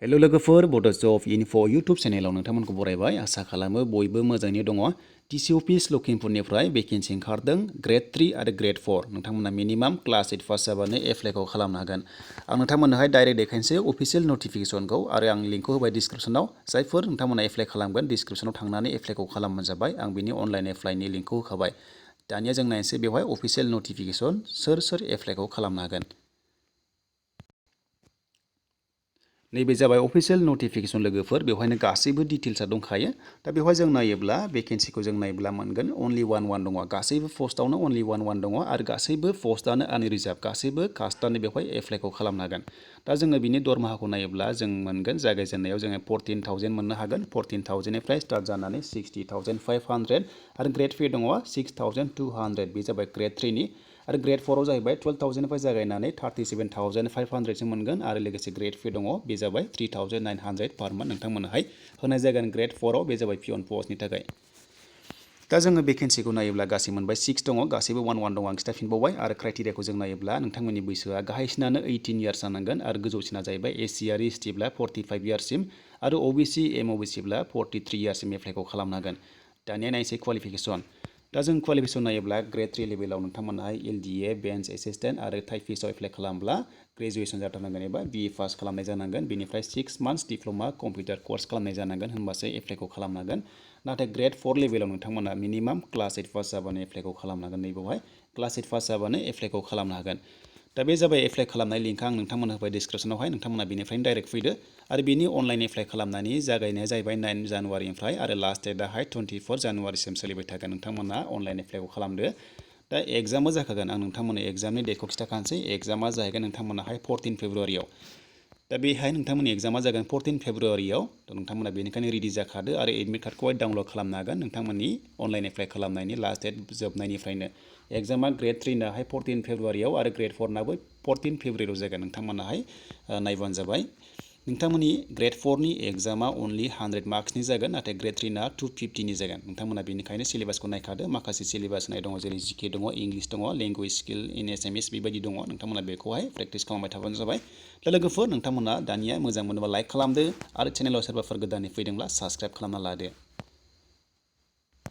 hello लोगोफोर बड'स जब info YouTube चेनेलाव नोंथांमोनखौ बरायबाय आसा खालामो बयबो मोजाङैनो दङ टिसि अफिस लखिमपुरनिफ्राय भेकेन्सि ओंखारदों ग्रेड 3 आरो ग्रेड 4 नोंथांमोना मिनिमाम क्लास 8 पास जाबानो एप्लाइखौ खालामनो हागोन आं नोंथांमोननोहाय डाइरेक्ट देखायनोसै अफिसियेल नटिफिकेसनखौ आरो आं लिंकखौ होबाय डिसक्रिप्सनाव जायफोर नोंथांमोना एप्लाइ खालामगोन डिसक्रिप्सनाव थांनानै एप्लाइखौ खालामबानो जाबाय आं बिनि अनलाइन एप्लाइनि लिंकखौ होखाबाय दानिया जों नायनोसै बेवहाय अफिसियेल नटिफिकेसन सोर एप्लाइखौ खालामनो हागोन नैबे जाबाय अफिसियेल नटिफिकेसन लोगोफोर बेवहायनो गासैबो डिटेल्सआ दंखायो दा बेवहाय जों नायोब्ला भेकेन्सिखौ जों नायोब्ला मोनगोन अनलि वान दङ गासैबो पस्टआवनो अनलि वान दङ आरो गासैबो पस्टआनो आनरिजार्भ गासैबो कास्टआनो बेवहाय एप्लाइखौ खालामनो हागोन दा जोङो बिनि दरमाहाखौ नायोब्ला जों मोनगोन जागायजेननायाव जोङो 14,000 मोननो हागोन 14,000निफ्राय स्टार्ट जानानै 60,500 आरो ग्रेड 4 दङ 6,200 बे जाबाय ग्रेड 3नि आरो ग्रेड 4आव जाहैबाय 12,000निफ्राय जागायनानै 37,500 मोनगोन आरो लोगोसे ग्रेड 4 दङ बे जाबाय 3,900 पार मान्थ नोंथांमोनहाय होनाय जागोन ग्रेड 4आव बे जाबाय पियन पस्टनि थाखाय दा जोङो भेकेन्सिखौ नायोब्ला गासै मोनबाय 6 दङ गासैबो वान दङ आं खिन्थाफिनबावबाय आरो क्राइटेरियाखौ जों नायोब्ला नोंथांमोननि बैसोआ गाहायसिनानो 18 इयार्स जानांगोन आरो गोजौसिना जाहैबाय एससि आरो एसटिब्ला 45 इयार्ससिम आरो अबिसि एमअबिसिब्ला 43 इयार्ससिम एप्लाइखौ खालामनो हागोन दानिया नायनोसै क्वालिफिकेसन दा जों क्वालिफिकेसन नायोब्ला ग्रेड 3 लेभेलाव नोंथांमोनहाय LDA बेन्च एसिस्टेन्ट आरो टाइपिस्टआव एप्लाइ खालामब्ला ग्रेजुवेसन जाथारनांगोन एबा BE पास खालामनाय जानांगोन बेनिफ्राय 6 मान्थ्स डिप्ल'मा कम्पिउटार कर्स खालामनाय जानांगोन होनबासो एप्लाइखौ खालामनो हागोन नाथाय ग्रेड 4 लेभेलाव नोंथांमोना मिनिमाम क्लास 8 पास जाबानो एप्लाइखौ खालामनो हागोन नैबेवहाय क्लास 8 पास जाबानो एप्लाइखौ खालामनो हागोन दा बे जाबाय एप्लाइ खालामनाय लिंकआ आं नोंथांमोननो होबाय डिसक्रिप्सनावहाय नोंथांमोना बेनिफ्रायनो डाइरेक्ट फैदो आरो बिनि अनलाइन एप्लाइ खालामनायनि जागायनाया जाहैबाय 9 जानुवारिनिफ्राय आरो लास्ट डेटआहाय 24 जानुवारिसिम सोलिबाय थागोन नोंथांमोना अनलाइन एप्लाइखौ खालामदो दा एग्जामा जाखागोन आं नोंथांमोननो एग्जामनि डेटखौ खिन्थाखानोसै एग्जामा जाहैगोन नोंथांमोनाहाय 14 फेब्रुवारियाव दा बेहाय नोंथांमोननि एग्जामा जागोन 14 फेब्रुवारियाव थ' नोंथांमोना बेनिखायनो रेडि जाखादो आरो एडमिट कार्डखौहाय डाउनलड खालामनो हागोन नोंथांमोननि अनलाइन एप्लाइ खालामनायनि लास्ट डेट जोबनायनिफ्रायनो एग्जामा ग्रेड 3 नाहाय 14 फेब्रुवारियाव आरो ग्रेड 4 नाबो 14 फेब्रुवारियाव जागोन नोंथांमोनाहाय नायबानो जाबाय नोंथांमोननि ग्रेड 4 नि एग्जामा अनलि 100 मार्क्सनि जागोन नाथाय ग्रेड 3 ना 250नि जागोन नोंथांमोना बेनिखायनो सिलेबासखौ नायखादो माखासे सिलेबास होनाय दङ जेरै जिके दङ इंलिश दङ लेंगुवेज स्किल इन एसामिस बेबायदि दङ नोंथांमोना बेखौहाय प्रेक्टिस खालामबाय थाबानो जाबाय दा लोगोफोर नोंथांमोना दानिया मोजां मोनोबा लाइक खालामदो आरो चेनेलाव सोरबाफोर गोदानै फैदोंब्ला साबस्क्राइब खालामना लादो